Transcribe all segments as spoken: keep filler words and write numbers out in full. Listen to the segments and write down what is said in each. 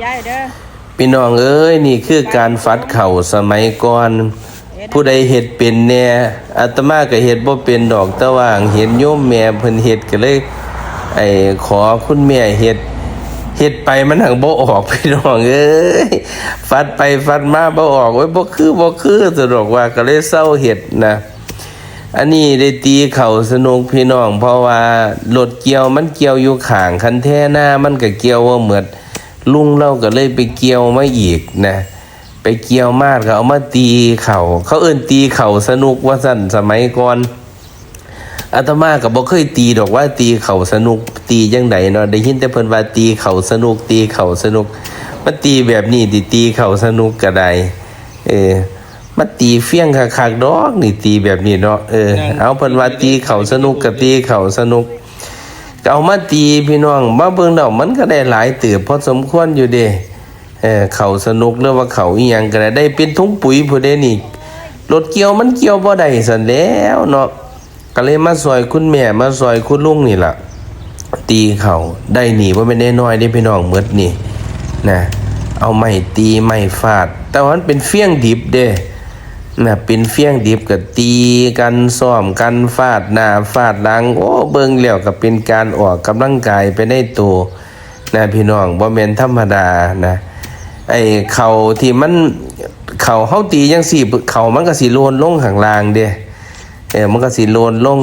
ยายเด้อ พี่น้องเอ้ย นี่คือการฝัดข้าวสมัยก่อน ผู้ใดเฮ็ดเป็นแหน่ อาตมาก็เฮ็ดบ่เป็นดอก แต่ว่าเห็นโยมแม่เพิ่นเฮ็ดก็เลย ไอ้ขอคุณแม่เฮ็ด เฮ็ดไปมันหังบ่ออก พี่น้องเอ้ย ฝัดไปฝัดมาบ่ออก โอ้ย บ่คือ บ่คือ สะดอกว่าก็เลยเซาเฮ็ดนะ อันนี้ได้ตีข้าวสนุกพี่น้อง เพราะว่ารถเกี่ยวมันเกี่ยวอยู่ข้าง คันแท้หน้ามันก็เกี่ยวบ่หมด ลุงเลาก็เลยไปเกี่ยวมาอีกนะ ไปเกี่ยวมาก็เอามาตีข้าว เขาเอิ้นตีข้าวสนุกว่าซั่น สมัยก่อน อาตมาก็บ่เคยตีดอกว่าตีข้าวสนุก ตีจั่งใดเนาะ ได้ยินแต่เพิ่นว่าตีข้าวสนุก ตีข้าวสนุก มาตีแบบนี้ติ ตีข้าวสนุกก็ได้ เออ มาตีเฟี้ยงคักๆดอกนี่ ตีแบบนี้เนาะ เออ เอาเพิ่นว่าตีข้าวสนุกก็ตีข้าวสนุก ก็เอามาตีพี่น้อง มาเบิ่งแล้วมันก็ได้หลายเติบพอสมควรอยู่เด้ เออ ข้าวสนุกหรือว่าข้าวอีหยังก็ได้ ได้เป็นถุงปุ๋ยพุ้นเด้นี่ รถเกี่ยวมันเกี่ยวบ่ได้ซั่นแหล้วเนาะ ก็เลยมาซอยคุณแม่ มาซอยคุณลุงนี่ล่ะ ตีข้าว ได้นี่บ่แม่นน้อยๆเด้พี่น้อง หมดนี่นะ เอาไม้ตีไม้ฟาด แต่ว่ามันเป็นเฟี้ยงดิบเด้นะ เป็นเฟี้ยงดิบก็ตีกัน ซ้อมกัน ฟาดหน้าฟาดหลัง โอ้ เบิ่งแล้วก็เป็นการออกกำลังกายไปในตัวนะพี่น้อง บ่แม่นธรรมดานะ ไอ้ข้าวที่มัน ข้าวเฮาตีจั่งซี้ ข้าวมันก็สิหล่นลงข้างล่างเด้ เออ มันก็สิหล่นลง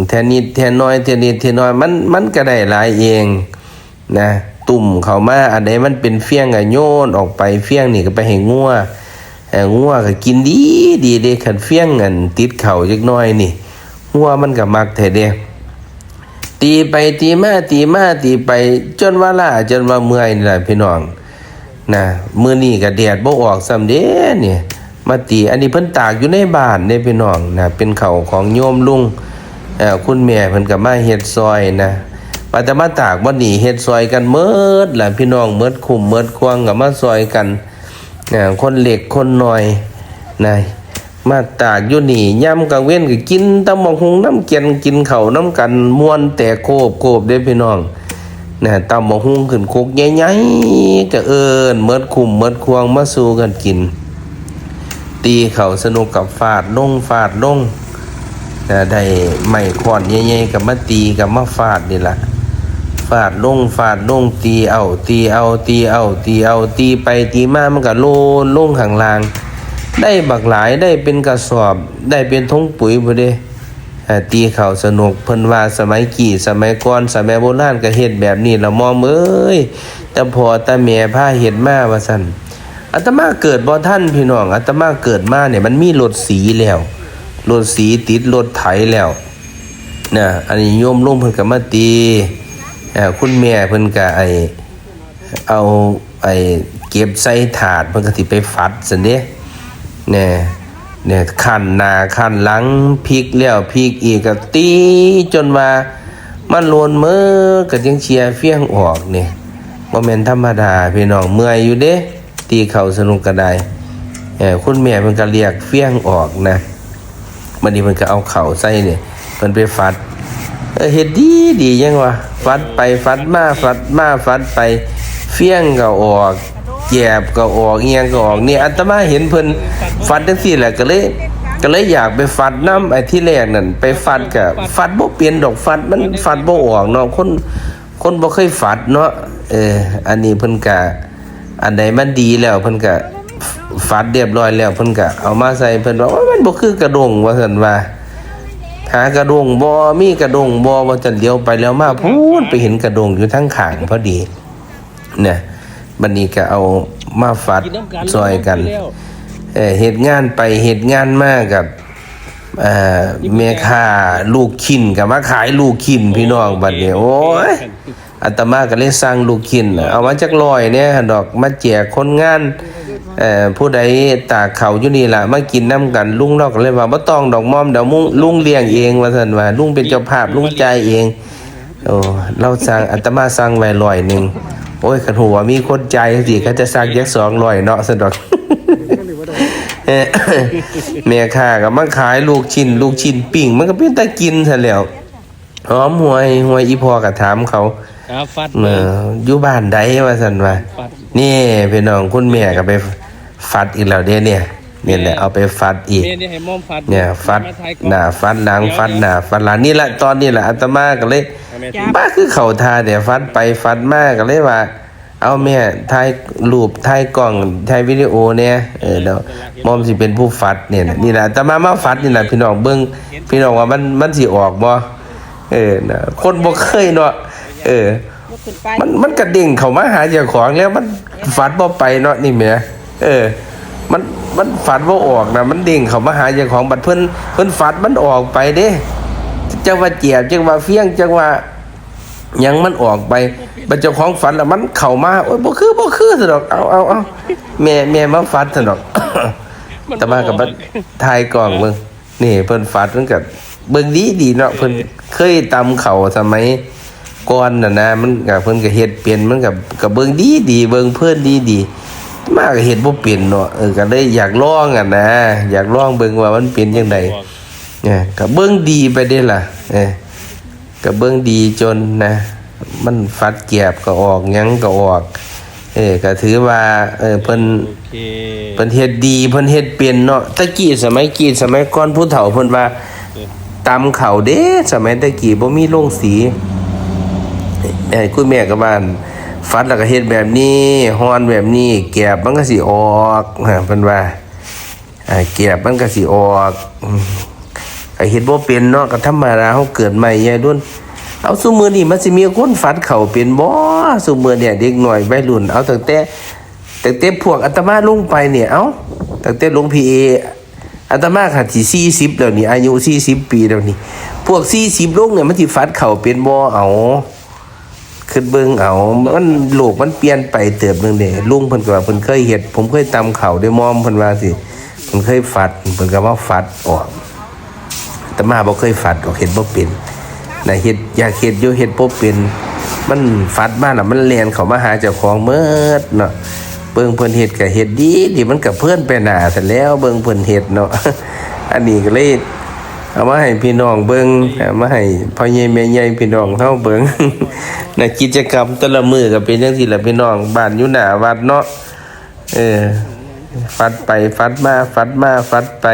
เทื่อนิดเทื่อน้อย เทื่อนิดเทื่อน้อย มัน มันก็ได้หลายเองนะ ตุ่มเข้ามา อันใดมันเป็นเฟี้ยงก็โยนออกไป เฟี้ยงนี่ก็ไปให้งัว เออ งัวก็กินดีดีเด้ คันเฟี้ยงอันติดข้าวจักหน่อยนี่ งัวมันก็มักแท้เด้ ตีไปตีมา ตีมาตีไป จนว่าล้า จนว่าเมื่อยนี่ล่ะพี่น้อง นะ มื้อนี้ก็แดดบ่ออกซ้ำเด้นี่ มาตี อันนี้เพิ่นตากอยู่ในบ้านเด้พี่น้องนะ เป็นข้าวของโยมลุง เอ่อ คุณแม่เพิ่นก็มาเฮ็ดซอยนะ ว่าแต่มาตากบ่นี่ เฮ็ดซอยกันหมดล่ะพี่น้อง หมดคุ้มหมดควงก็มาซอยกัน เอ่อ คนเล็กคนน้อยนะ มาตากอยู่นี่ ยามกลางเว็นก็กินตำบักหุ่งนำกัน กินข้าวนำกัน ม่วนแตกโคบโคบเด้พี่น้อง นะ ตำบักหุ่งขึ้นครกใหญ่ๆ ก็เอิ้นหมดคุ้มหมดควงมาสู่กันกิน ตีข้าวสนุกก็ฟาดลงฟาดลง นะ ได้ไม้ค้อนใหญ่ๆ ก็มาตีก็มาฟาดนี่ล่ะ ฟาดลงฟาดลง ตีเอา ตีเอา ตีเอา ตีเอา ตีไปตีมามันก็หล่นลงข้างล่าง ได้บักหลาย ได้เป็นกระสอบ ได้เป็นถุงปุ๋ยพุ้นเด้ อ่า ตีข้าวสนุก เพิ่นว่าสมัยกี้ สมัยก่อน สมัยโบราณก็เฮ็ดแบบนี้ล่ะมอมเอ้ย แต่พ่อแต่แม่พาเฮ็ดมาว่าซั่น อาตมาเกิดบ่ทันพี่น้อง อาตมาเกิดมาเนี่ยมันมีรถสีแล้ว รถสีติดรถไถแล้วนะ อันนี้โยมลุงเพิ่นก็มาตี อ่า คุณแม่เพิ่นก็ไอ้ เอาไอ้เก็บใส่ถาด เพิ่นก็สิไปฝัดซั่นเด้ แหน่ เนี่ย คั่นหน้าคั่นหลัง พลิกแล้วพลิกอีก ก็ตีจนว่ามันหล่นหมด ก็จั่งเชียเฟี้ยงออกนี่ บ่แม่นธรรมดาพี่น้อง เมื่อยอยู่เด้ ตีข้าวสนุกก็ได้ เอ่อ คุณแม่เพิ่นก็เรียกเฟี้ยงออกนะ บัดนี้เพิ่นก็เอาข้าวใส่นี่ เพิ่นไปฝัด เออ เฮ็ดดีดียังวะ ฝัดไปฝัดมา ฝัดมาฝัดไป เฟี้ยงก็ออก แกบก็ออก อีหยังก็ออก นี่อาตมาเห็นเพิ่นฝัดจั่งซี้แหละ ก็เลย ก็เลยอยากไปฝัดนำ ไอ้ที่แรกนั่น ไปฝัดก็ฝัดบ่เป็นดอก ฝัดมันฝัดบ่ออกเนาะ คน คนบ่เคยฝัดเนาะ เออ อันนี้เพิ่นก็ อันใดมันดีแล้วเพิ่นก็ฝัดเรียบร้อยแล้ว เพิ่นก็เอามาใส่ เพิ่นว่า โอ้ย มันบ่คือกระด้ง ว่าซั่นว่า หากระด้งบ่ มีกระด้งบ่ ว่าซั่น เหลียวไปเหลียวมา พู้นไปเห็นกระด้งอยู่ทางข้างพอดี เนี่ย บัดนี้ก็เอามาฝัดซอยกัน เออ เฮ็ดงานไปเฮ็ดงานมากับ เอ่อ แม่ค้าลูกชิ้นก็มาขายลูกชิ้นพี่น้อง บัดนี้ โอ้ย อาตมาก็เลยสั่งลูกชิ้นน่ะ เอามาจักร้อยแหน่หั่นดอก มาแจกคนงาน เอ่อ ผู้ใดตากข้าวอยู่นี่ล่ะ มากินนำกัน ลุงเลาก็เลยว่า บ่ต้องดอกมอม เดี๋ยวมุง ลุงเลี้ยงเอง ว่าซั่นว่า ลุงเป็นเจ้าภาพ ลุงจ่ายเอง โอ้ เลาสั่ง อาตมาสั่งไว้ร้อยหนึ่ง โอ้ย คันฮู้ว่ามีคนจ่ายจั่งซี้ เขาจะสั่งจักสองร้อยเนาะ ซั่นดอก เอ้อ แม่ค้าก็มาขายลูกชิ้น ลูกชิ้นปิ้ง มันก็เป็นตากินซั่นแหล้ว หอมหวยหวย อีพ่อก็ถามเขา อ่าฟัด เอออยู่บ้านใดว่าซั่นว่า ฟัด นี่พี่น้องคุณแม่ก็ไปฟัดอีกแล้วเด้เนี่ย เนี่ยแหละเอาไปฟัดอีก เนี่ยเนี่ยให้มอมฟัด เนี่ยฟัด มาถ่ายกล้อง หน้าฟัดหลัง เดี๋ยว ฟัดหน้าฟัดหลังนี่ละตอนนี้ละอาตมาก็เลย เอาแม่ บ้าคือเขาทาแต่ฟัดไปฟัดมาก็เลยว่า เอาแม่ถ่ายรูปถ่ายกล้องถ่ายวิดีโอเนี่ยเออแล้วมอมสิเป็นผู้ฟัดเนี่ยนะนี่นะอาตมามาฟัดนี่นะพี่น้องเบิ่งพี่น้องว่ามันมันสิออกบ่เออนะคนบ่เคยเนาะเออ ยกขึ้นไป มันมันกระเด้งเข้ามาหาเจ้าของแล้วมันฟัดบ่ไปเนาะนี่แหมเออ มันมันฟัดบ่ออกนะมันเด้งเข้ามาหาเจ้าของบัดเพิ่นเพิ่นฟัดมันออกไปเด้จักว่าเจียบจักว่าเฟี้ยงจักว่าหยังมันออกไปบัดเจ้าของฟัดแล้วมันเข้ามาโอ้ยบ่คือบ่คือซะดอกเอาเอาเอาแม่แม่มาฟัดซะดอก แต่มากับมันถ่ายกล้องเบิ่งนี่เพิ่นฟัดมันก็เบิ่งดีดีเนาะเพิ่นเคยตำเข้าสมัย ก่อนน่ะนะมันก็เพิ่นก็เฮ็ดเป็นมันก็ก็เบิ่งดีดีเบิ่งเพลินดีดีมาก็เฮ็ดบ่เป็นเนาะเออก็เลยอยากลองอ่ะนะอยากลองเบิ่งว่ามันเป็นจังไดเนี่ยก็เบิ่งดีไปเด้ล่ะเออก็เบิ่งดีจนนะมันฟัดแกบก็ออกหยังก็ออกเออก็ถือว่าเออเพิ่น โอเค เพิ่นเฮ็ดดีเพิ่นเฮ็ดเป็นเนาะตะกี้สมัยกี้สมัยก่อนผู้เฒ่าเพิ่นว่าตำข้าวเด้สมัยตะกี้บ่มีโรงสีไอ้คุณแม่ก็ว่าฟัดแล้วก็เฮ็ดแบบนี้ห่อนแบบนี้แกบมันก็สิออกนะเพิ่นว่าอ่าแกบมันก็สิออกอืมก็เฮ็ดบ่เป็นเนาะก็ธรรมดาเฮาเกิดใหม่ยายรุ่นเอาซุมื้อนี้มันสิมีคนฟัดข้าวเป็นบ่ซุมื้อเนี่ยเด็กน้อยวัยรุ่นเอาตั้งแต่ ตั้งแต่พวกอาตมาลงไปเนี่ย เอ้า ตั้งแต่หลวงพี่เอ อาตมาขัดสิสี่สิบแล้วนี่ อายุสี่สิบปีแล้วนี่ พวกสี่สิบลงเนี่ยมันสิฟัดเข้าเป็นบ่เอาคิดเบิ่งเอา มันโลกมันเปลี่ยนไปเติบหนึ่งเด้ลุงเพิ่นก็ว่าเพิ่นเคยเฮ็ด ผมเคยตำข้าวได้มอมเพิ่นว่าสิ เพิ่นเคยฟัด เพิ่นก็มาฟัดออก อาตมาบ่เคยฟัดดอกเฮ็ดบ่เป็นนะเฮ็ดอยากเฮ็ดอยู่เฮ็ดบ่เป็น มันฟัดมาแล้วมันแล่นเข้ามาหาเจ้าของเมิดเนาะเบิ่งเพิ่นเฮ็ดก็เฮ็ดดีดีมันก็เพลินไปหน้าซั่นแหล้วเบิ่งเพิ่นเฮ็ดเนาะ อันนี้ก็เลยเอามาให้พี่น้องเบิ่งเอามาให้พ่อใหญ่แม่ใหญ่พี่น้องเฮาเบิ่ง นะกิจกรรมแต่ละมื้อก็เป็นจังซี่ล่ะพี่น้องบ้านอยู่หน้าวัดเนาะ เออ ฟัดไปฟัดมาฟัดมาฟัดไป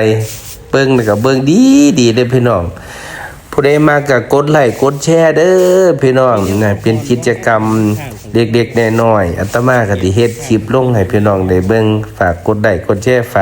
เบิ่งแล้วก็เบิ่งดีดีเด้อพี่น้อง ผู้ใดมักก็กดไลค์กดแชร์เด้อพี่น้องนะเป็นกิจกรรมเล็กๆน้อยๆอาตมาก็สิเฮ็ดคลิปลงให้พี่น้องได้เบิ่งฝากกดไลค์กดแชร์ฝาก